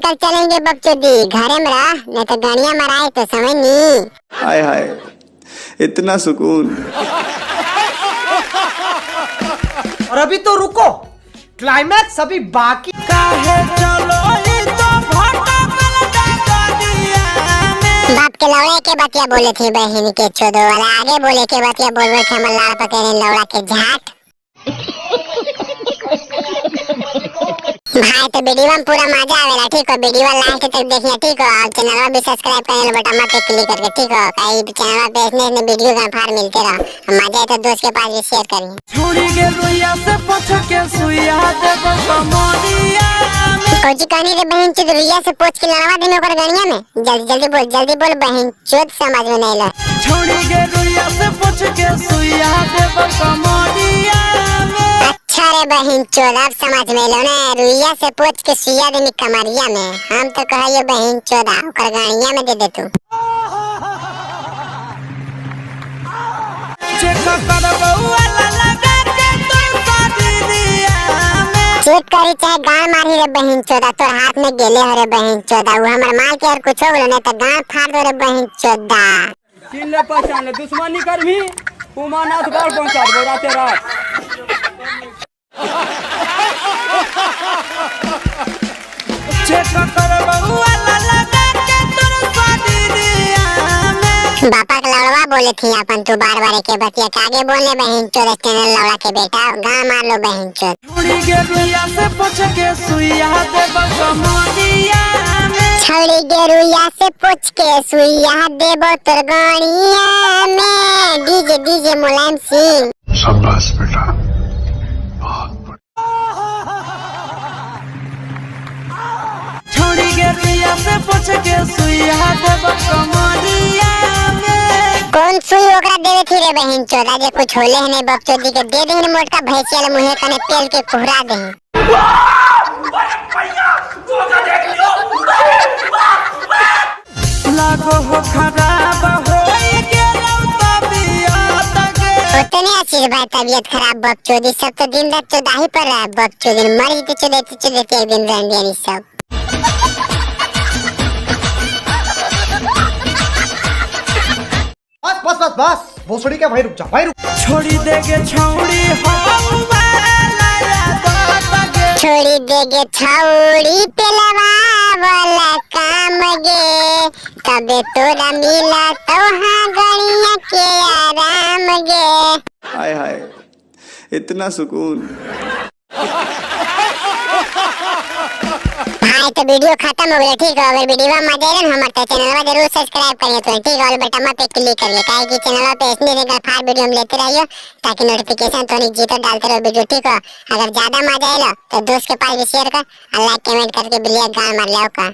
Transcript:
निकल चलेंगे बकचोदी, घरे में रह नहीं तो गणिया मराए तो समझ नी। हाय हाय इतना सुकून। और अभी तो रुको, क्लाइमैक्स अभी बाकी। बाप के लौड़े के बतिया बोले थी बहन के चोदो वाला, आगे बोले के बतिया बोल रहे थे हमर लाड़ पकड़े लौड़ा के झाट। भाई तो वीडियो में पूरा मजा आवेला, ठीक हो? वीडियो लास्ट तक देखिए, ठीक हो? और चैनल भी सब्सक्राइब कर लो बटन पे क्लिक करके, ठीक हो? कई चैनल पे इतने इतने वीडियो का फार मिलते रहो, मजा आए तो दोस्त के पास भी शेयर करिए। छोड़ी के रुइया से पोछ के सुइया देबो कमरिया में। कोची कहनी रे बहन चोद, रुइया से पोछ के लड़वा देने ओकर गणिया में। जल्दी जल्दी बोल, जल्दी बोल बहन चोद, समझ में नहीं लो। छोड़ी के रुइया से पोछ के सुइया देबो कमरिया में। अच्छा रे बहन चोद, अब समझ में लो ना, रुइया से पोछ के सुइया देनी कमरिया में। हम तो कहियो बहन चोदा ओकर गणिया में दे दे तू। चेक करबो वाला लगा के तोर शरीरिया में। चेक करी चाहे गाड़ मारी रे बहन चोदा, तोर हाथ में गेले हो रे बहन चोदा, वो हमर माल के और कुछो बोलो नहीं तो गाड़ फाड़ दो रे बहन चोदा। चिन्ह ले पहचान ले, दुश्मनी करभी उमानाथ गढ़ पहुंचा देबो राते रात। चेक करबो वाला लगा के तोर शरीरिया में। बापा के लौड़वा बोले थी अपन तू बार बार के बतिया के आगे बोले बहन चोद, चैनल लौड़ा के बेटा गाड़ मार लो बहन चोद। छोड़ी के रुइया से पोछ के सुइया देबो कमरिया में। छड़ी के रुइया से पोछ के सुइया देबो तोर गणिया में। DJ DJ Mulayam Singh. शाबाश बेटा, बहुत बढ़िया। छोड़ी के रुइया से पोछ के सुइया देबो कमरिया में। कौन सुई ओकरा देवे थी रे बहन चोदा, जे कुछ होले है नहीं बकचोदी के दे देहिन मोटका भैंसिया ले मुहे कने तेल के कुहरा देहिन। लागो हो खराब होई गेलौ तबियत गे। उतने आशीष भाई तबियत खराब बकचोदी, सब तो दिन रात चोदाही पर रहा बकचोदी, मर ही तो चोदेते चोदेते एक दिन रह गया सब। बस बस बस बस भोसड़ी के भाई रुक जा, भाई रुक। छोड़ी देगे छौड़ी हौ वाला यादत गे। छोड़ी देगे छौड़ी पेलवा वाला काम गे, तबे तोरा मिला तोहा गणिया के आराम गे। हाय हाय इतना सुकून। भाई तो वीडियो खत्म हो गया, ठीक हो? अगर वीडियो में मजा आए ना हमारे तो चैनल जरूर सब्सक्राइब करिए तो, ठीक हो? और बटन पे क्लिक करिए, काहे कि चैनल पे इसमें रेगुलर फार वीडियो हम लेते रहियो ताकि नोटिफिकेशन तो नहीं जीतो डालते रहो वीडियो, ठीक हो? अगर ज्यादा मजा आए तो दोस्त के पास भी शेयर कर और लाइक कमेंट करके बिलिया गाल मार लिया का।